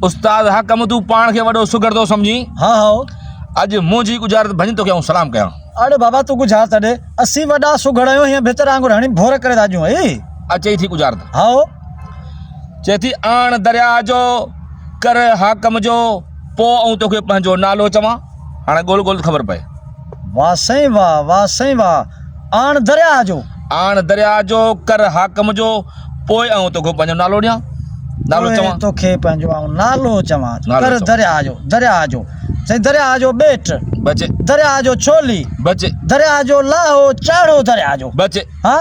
استاد حاڪم تون پاڻ کي وڏو سگهڙ ٿو سمجهين. ها هائو. اڄ منهنجي ڳجهارت ڀڃ توکي آئون سلام ڪيان. اڙي بابا تون ڳجهارت ڏي. اسين وڏا سگهڙ آهيون هيئن ڀتر وانگر هڻي ڀور ڪري ٿا ڏيون. اي. اچئي ٿي ڳجهارت. هائو. چئي ٿي آڻ درياء جو، ڪر حاڪم جو، پوء آئون توکي پنهنجو نالو چوان. هاڻي ڳول ڳول ته خبر پئي. واه سائين واه، واه سائين واه، آڻ درياء جو. آڻ درياء جو، ڪر حاڪم جو، پوء آئون توکي پنهنجو نالو ڏيان، نالو پوء چوان. توکي پنهنجو آئون نالو چوان، نالو ڪر چوان. درياء جو، درياء جو، سائين درياء جو ٻيٽ. بچي. درياء جو ڇولي. بچي. درياء جو لاهو چاڙهو درياء جو. بچي. ها؟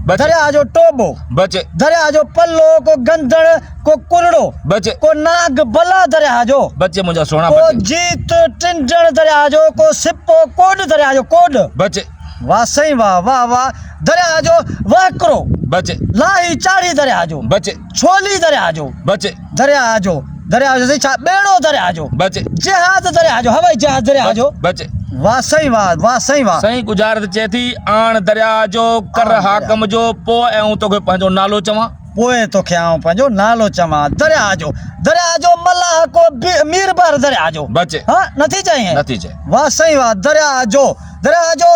بچي. درياء جو ٽوٻو. بچي. درياء جو پلو، ڪو گندڻ، ڪو ڪرڙو. بچي. ڪو نانگ بلا درياء جو. بچي منهنجا سهڻا ڪو بچي. جيت ٽنڊڻ درياء جو، ڪو سپو ڪوڏ درياء جو، ڪوڏ. بچي. واه سائين واه، واه واه، درياء جو وهڪرو. بچي. لاهي چاڙهي درياء جو. بچي. ڇولي درياء جو. بچي. درياء جو، درياء جو سائين ڇا ٻيڙو درياء جو. بچي. جهاز درياء جو، هوائي جهاز درياء جو. بچي. واه سائين واه، واه سائين واه. سائين ڳجهارت چئي ٿي، آڻ درياء جو، ڪر حاڪم جو، پوء آئون توکي پنهنجو نالو چوان. پوء توکي آئون پنهنجو نالو چوان. درياء جو، درياء جو ملاح ڪو ميربحر درياء جو. بچي. ها نٿي چئين؟ نٿي چئي. واه سائين واه، درياء جو، درياء جو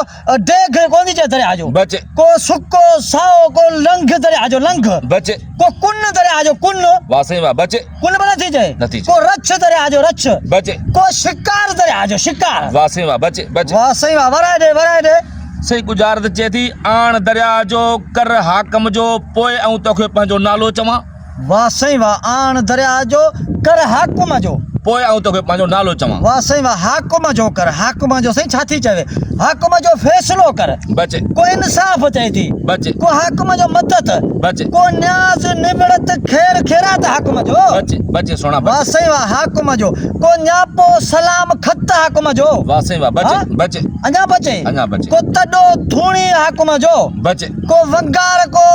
ڊيگهه ڪونه ٿي چئي درياء جو. بچي. ڪو سڪو سائو ڪو لنگهه درياء جو لنگهه. بچي. ڪو ڪن درياء جو ڪن. واه سائين واه بچي. ڪن به نٿي چئي. نٿي چئي. ڪو رڇ درياء جو رڇ. بچي. ڪو شڪار درياء جو شڪار. واه سائين واه بچي بچي. واه سائين واه ورائي ڏي ورائي ڏي. سائين ڳجهارت چئي ٿي آڻ درياء جو ڪر حاڪم جو پوء آئون توکي پنهنجو نالو چوان. واه سائين واه آڻ درياء جو ڪر حاڪم جو. پوء آئون توکي پنهنجو نالو چوان. واه سائين واه حاڪم جو ڪر حاڪم جو سائين ڇا ٿي چوي حاڪم جو فيصلو ڪر. بچي. ڪو انصاف چئي ٿي. بچي. ڪو حاڪم جو مدد. بچي. ڪو نياز نوڙت خير خيرات حاڪم جو. بچي بچي سهڻا بچي. واه سائين واه حاڪم جو ڪو نياپو سلام خط حاڪم جو. واه سائين واه بچي بچي. اڃا بچي. اڃا بچي. ڪو تڏو ٿوڻي حاڪم جو. بچي. ڪو ونگار ڪو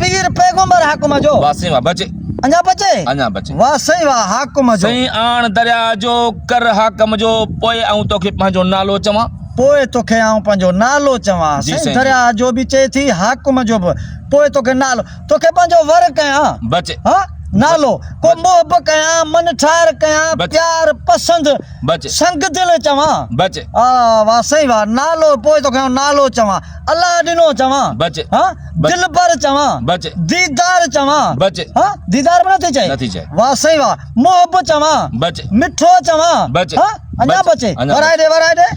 پير پيغمبر حاڪم جو. واه سائين واه بچي. اڃا بچي. اڃا بچي. واه سائين واه حاڪم جو. سائين آڻ درياء جو ڪر حاڪم جو پوء آئون توکي پنهنجو نالو چوان. پوء توکي آئون پنهنجو نالو چوان. جي سائين سائين جي. درياء جو به چئي ٿي حاڪم جو به پوء توکي نالو توکي پنهنجو ور ڪيان. بچي. ها نالو ڪو بچي. محب ڪيان من ٺار ڪيان بچي. پيار پسند بچي. سنگ دل چوان. بچي. آ واه سائين واه نالو پوء توکي آئون نالو چوان. الله ڏنو چوان. بچ. ها بچ. دلبر چوان. بچ. ديدار چوان. بچ. ها ديدار به نٿي چئي. نٿي چئي. واه سائين واه محب چوان. بچ. مٺو چوان. بچ. ها اڃا بچ. بچي. اڃا ورائي بچي. ڏي ورائي ڏي.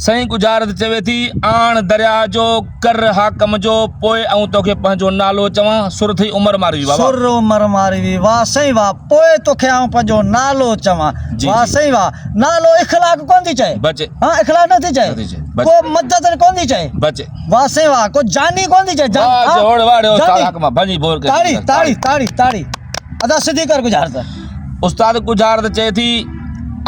سائين ڳجهارت چوي ٿي، آڻ درياء جو، ڪر حاڪم جو، پوء آئون توکي پنهنجو نالو چوان، سر ٿئي عمر ماروي بابا. سر عمر ماروي واه سائين واه پوء توکي آئون پنهنجو نالو چوان. جي واه جي. سائين واه نالو اخلاق ڪونه ٿي چئي. بچ. ها اخلاق نٿي چئي. نٿي چئي. بچ. ڪو مدد ڪونه ٿي چئي. بچ. واه سائين واه ڪو جاني ڪونه ٿي چئي جان واه ها جوڙ واڙيو استاد جاني حق مان ڀڃي ڀور ڪئي تاڙي تاڙي تاڙي تاڙي ادا سڌي ڪر ڳجهارت. استاد ڳجهارت چئي ٿي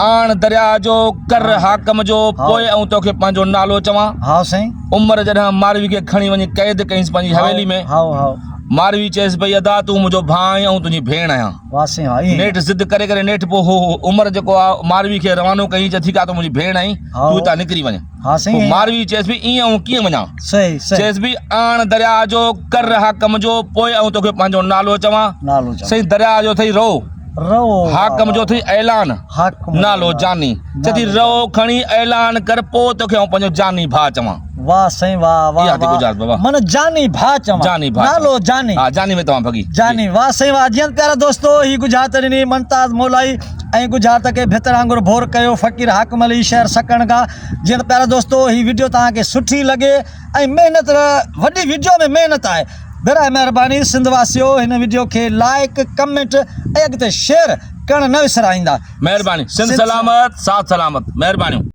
آڻ درياء جو ڪر حاڪم جو پوء آئون توکي پنهنجو نالو چوان. هائو سائين. عمر جڏهن ماروي کي کڻي وڃي قيد ڪيائينس پنهنجي حويلي ۾. هائو هائو. ماروي چيس ڀئي ادا تون منهنجو ڀاء آهين آئون تنهنجي ڀيڻ آهيان. واه سائين واه ائين. نيٺ ضد ڪري ڪري نيٺ پوء هو عمر جيڪو آ ماروي کي روانو ڪيائين چئي ٺيڪ آ تون منهنجي ڀيڻ آهين تون هتان نڪري وڃ. ها سائين پوء ائين. ماروي چيس به ائين آئون ڪيئن وڃان؟ صحيح صحيح. چيس به آڻ درياء جو، ڪر حاڪم جو، پوء آئون توکي پنهنجو نالو چوان. نالو چوان. سائين درياء جو اٿئي رئو. رئو. حاڪم جو اٿئي اعلان. حاڪم جو نالو اعلان. جاني. چئي ٿي نالو رئو کڻي اعلان ڪر پوء توکي آئون پنهنجو جاني ڀاء چوان. واه سائين واه واه اها ٿي واه ڳجهارت بابا. من جاني ڀاء چوان. جاني ڀاء چوان. نالو جاني. ها جاني ۾ توهان ڀڳي. جاني واه سائين واه جيئن پيارا دوستو هي ڳجهارت ڏني ممتاز مولائي ۽ ڳجهارت کي ڀتر وانگر ڀور ڪيو فقير حاڪم علي شهر سڪڻ کان جيئن ته پيارا دوستو هي وڊيو توهان کي سٺي لڳي ۽ محنت وڏي وڊيو ۾ محنت آهي براء مهرباني سنڌ واسيو هن وڊيو کي لائڪ ڪمينٽ ۽ اڳتي شيئر ڪرڻ نه وسرائيندا. مهرباني سنڌ سلامت ساٿ سلامت مهربانيون.